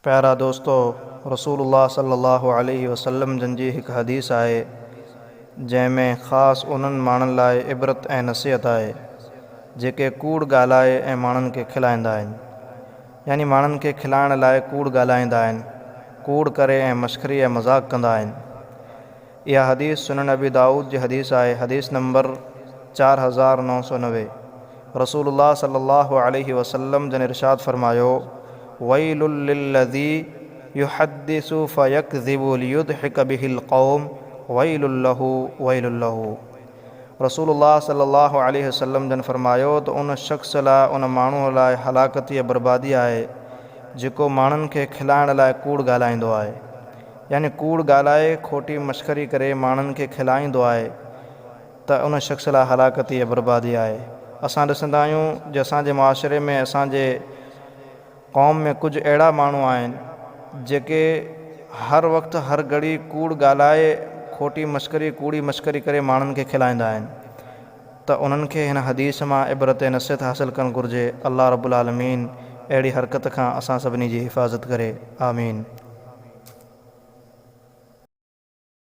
پيارا دوستو! رسول الله صلي الله عليه وسلم جن جي هڪ حديث آهي، جنهن ۾ خاص انهن ماڻهن لاء عبرت ۽ نصيحت آهي، جيڪي ڪوڙ ڳالهائي ۽ ماڻهن کي کلائيندا آهن. يعني ماڻهن کي کلائڻ لاء ڪوڙ ڳالهائيندا آهن، ڪوڙ ڪري ۽ مشخري ۽ مذاق ڪندا آهن. اها حديث سنن ابي دائود جي حديث آهي، حديث نمبر 4990. رسول الله صلي الله عليه وسلم جن ارشاد فرمايو، ويل للذي يحدث فيڪذب ليضحڪ به القوم ويل له ويل له. رسول الله صلي الله عليه وسلم جن فرمايو ته ان شخص لاء ان ماڻهوء لاء هلاڪت يا بربادي آهي جيڪو ماڻهن کي کلائڻ لاء ڪوڙ ڳالهائيندو آهي. يعني ڪوڙ ڳالهائي کوٽي مشڪري ڪري ماڻهن کي کلائيندو آهي ته ان شخص لاء هلاڪت يا بربادي آهي. اسان ڏسندا آهيون جي اسان جي معاشري ۾ اسان جي قوم ۾ ڪجهه اهڙا ماڻهو آهن جيڪي هر وقت هر گهڙي ڪوڙ ڳالهائي کوٽي مشڪري ڪوڙي مشڪري ڪري ماڻهن کي کلائيندا آهن ته انهن کي هن حديث مان عبرت ۽ نصيحت حاصل ڪرڻ گهرجي. الله رب العالمين اهڙي حرڪت کان اسان سڀني جي حفاظت ڪري. آمين.